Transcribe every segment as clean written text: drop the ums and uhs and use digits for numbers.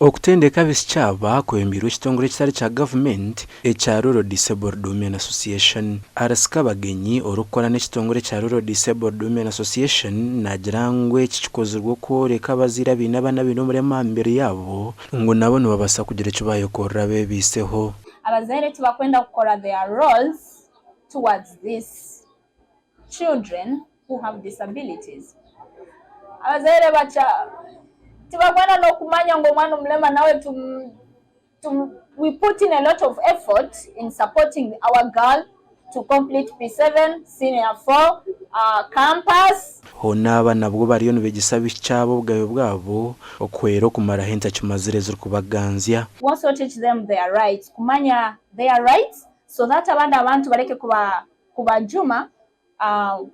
Okutendeka abaishiki aba kwebembeirwe ekitongore ekitari kya gavumenti ekya Rural Disabled Women Association. Alice Kabagenyi orikukora n'ekitongore ekya Rural Disabled Women Association naagira ngu eki kikozirwe okworeka abazaire abaine abaana abaine oburema aha mibiri yaabo ngu nabo nibabaasa kugira eki baayekorera beebaiseho. Abazaire tibakwenda kukora their roles towards these children who have disabilities. Abazaire bakya tibakwenda n'okumanya ngu omwana omurema nawe tum, tum, we put in a lot of effort in supporting our girl to complete P7, senior 4, uh, campus. Hoona aba nabwo bariyo nibegyesa abaishiki aba obugabe bwabo okuhwera okumaraho entakimazire ezirikubaganzya. We also teach them their rights, kumanya their rights so that abandi abantu bareke kuba kubajuma uh,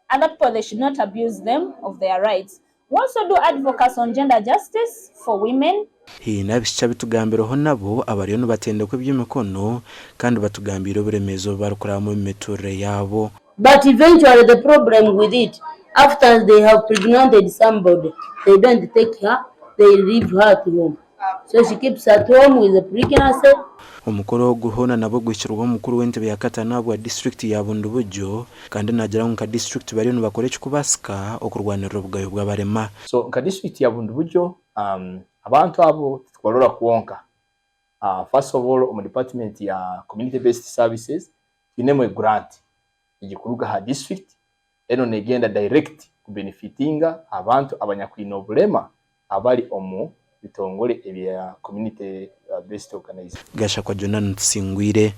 other people they should not abuse them of their rights. We also do advocacy on gender justice for women. Haine abaishiki abitugambireho nabo abariyo nibatendekwa eby'emikono kandi batugambiire oburemeezi obu barikurabamu omu miturire yaabo. But eventually the problem with it after they have pregnanted somebody they don't take her they leave her at home so she keeps at home with the pregnancy. Omukoro ogu hoona nabwo guhikirweho omukuru w'entebe ya kataano ahabwa disiturikiti ya Bundibugyo kandi naagira ngu nka disiturikiti bariyo nibakora ekirikubaasika okurwanirira obugabe bw'abarema. So nka disiturikiti ya Bundibugyo abantu abo titukubarora kwonka. First of all omu department ya community based services twinemu e grant egikuruga aha district enu negenda direct ku benefitinga abantu abanyakwine obulema abari omu bitongore ebya community based organization. Gashakwa Jonah Tusingwire.